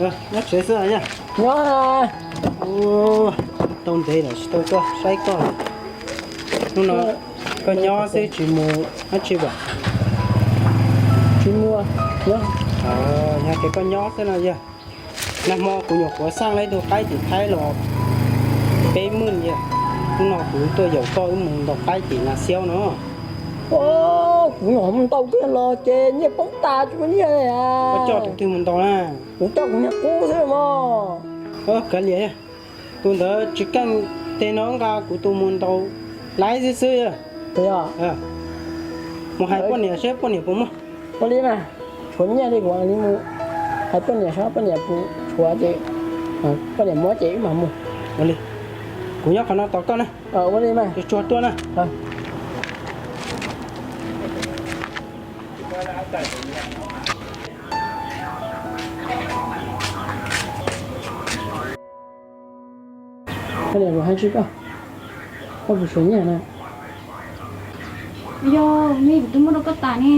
Nyob tsev xwb yog? Nyob. Tau ntev lawm tsis tau tuaj saib koj. Hnub no koj nyob xwb tsis mus dab tsi pam? Tsis mus. Yog tias koj nyob xwb no yog, nag hmo kuv nyuam qhuav xaj ib tug qaib tim Thaib los peb hmos yog, hnub no kuv tuaj yaum koj wb mus ntaus qaib tim Nas Xiaub no. Kuv nyuam qhuav mus ntaus kiag los ces nyiaj poob tas tsis muaj nyiaj li. Koj coj tus twg mus ntaus na? Kuv coj kuv niag qub xwb mog. Kav liam, tus ntawd tsis keej, tej no nqa kuv tus mus ntaus laib xwb xwb. Mus hais poj niam seb poj niam puas muaj. Ua li mas, tshuav nyiaj li kuv li mus hais poj niam seb poj niam puas tshuav ces, poj niam muab ces wb mam mus. Ua li, kuv nyob qhov no tos koj na. Ua li mas, tsuag tsuag tuaj na. Koj niam kuv hais tsis koj, koj puas tshuav nyiaj na? Yog, nyiaj kuv twb muab rau koj tas ne.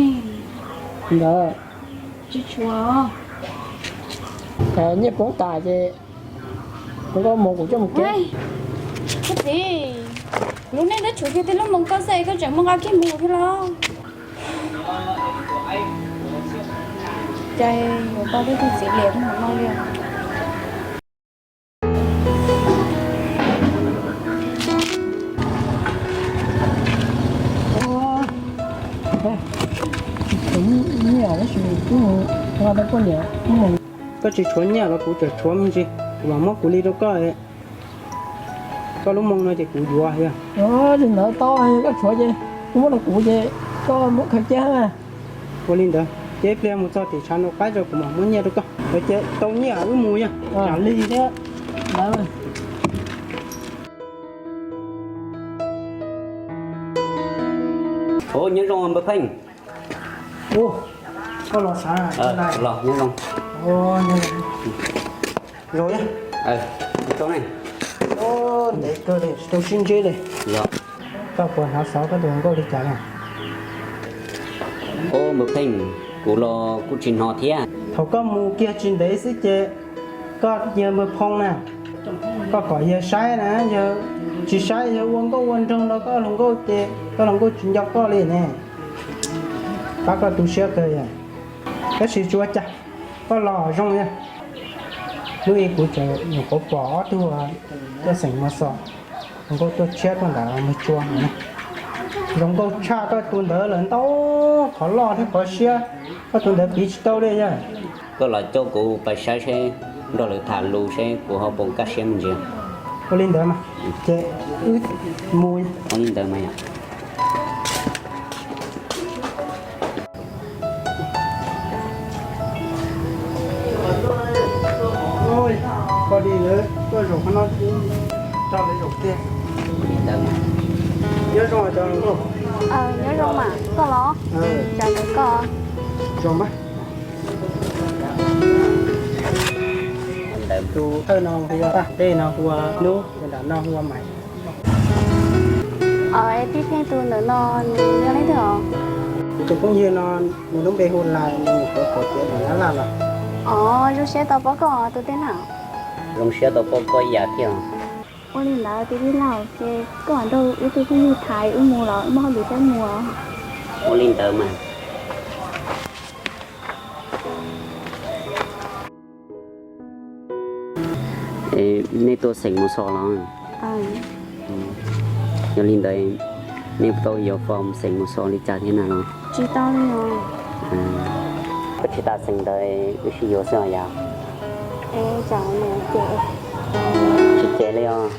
Ntawd tsis tshuav. Nyiaj poob tas ces koj mus kuv coj mus kev. Koj txiv, lub neej twb tshuav kiag tib lub moo koj xwb koj tseem muab nqa kiag mus thiab los? Cas yuav tau tej tug txiv liam no li. Tsis tshuav nyiaj tab sis kuv nqa tau poj niam. Koj tsis tshuav nyiaj los kuv tseem tshuav me ntsis, kuv mam muab kuv li rau koj. Koj lub moo no ces kuv yuav. Tsis ntawd tau, koj tshuav ces koj muab rau kuv ces koj muab khaws cia na. Ua li ntawd ces ib pliag mus txog tim tshav ntaus qaib tso kuv mam muab nyiaj rau koj. Ces tau nyiaj wb mus yog. Tsam lig thiab. Ua nyob zoo npawg Pheej. Koj los xav los nyob zoo. Zoo ne. Ntev kawg li tsis tau sib ntsib li. Koj puas hnov xov koj tus hluas nkauj li cas na? Npawg Pheej, kuv los kuj tsis hnov thiab. Thaum koj mus kiag tsis ntev xwb ces koj yawg npawg Phoo na, koj kom yawg saib na, yawg tsis saib yawg ua nkauj ua nraug rau koj hluas nkauj ces koj hluas nkauj tsis nco koj li ne. Pab koj tu siab kawg yog. Tab sis tsis ua cas, koj los zoo yog. Hnub ib kuv tseem nyuam qhuav pom ob tug tuaj xeem mos xos, hluas nkauj tuaj tshiab tuaj ntawm Moos Tsua no. Zoo nkauj tshaj koj tus ntawd lawm ntau, qhov loj thiab qhov siab, koj tus ntawd piv tsis tau li yog. Koj los coj kuv pais saib seb, nrog lawv tham lus seb kuv ho puas kaj siab me ntsis. Ua li ntawd mas, ces wb mus. Ua li ntawd mas yog. Poj Lis lawv tuaj zaum qhov no, tso lawv zaum tiag. Nyob zoo cov hluas nkauj. Nyob zoo mas koj los? Chào mừng koj. Zoo mas. Tus thawj no hu ua Paj, tej no hu ua Nub, tus nram no hu ua Maiv. Es Tij Pheej tus ntawm no nws yog leej twg os? Kuv tus phooj ywg no nws lub npe hu Lais, nws nyuam qhuav pom kev nram Nyab Laj los. Os, zoo siab tau pom koj tus tij laug. Zoo siab tau pom koj ib yam thiab. Ua li ntawd tus tij laug, ces koj nrog wb tus phooj ywg Thaiv wb mus los wb muaj hauj lwm thiab mus. Ua li ntawd mas. Nej tuaj xeem Mus Xos los? Yog li ntawd, nej puas tau yuav fom xeem Mus Xos li cas thiab na los? Tsis tau li os. Koj tsis tas xeem ntawd wb sib yuav xwb os yom? Tsis cem li os.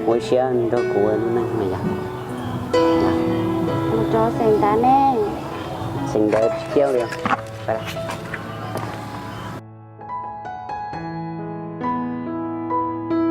Ua ib siab nrog kuv ua neej mas yom. Mus rau xeem ntawd ne. Xeem ntawd tsis ciaj li os.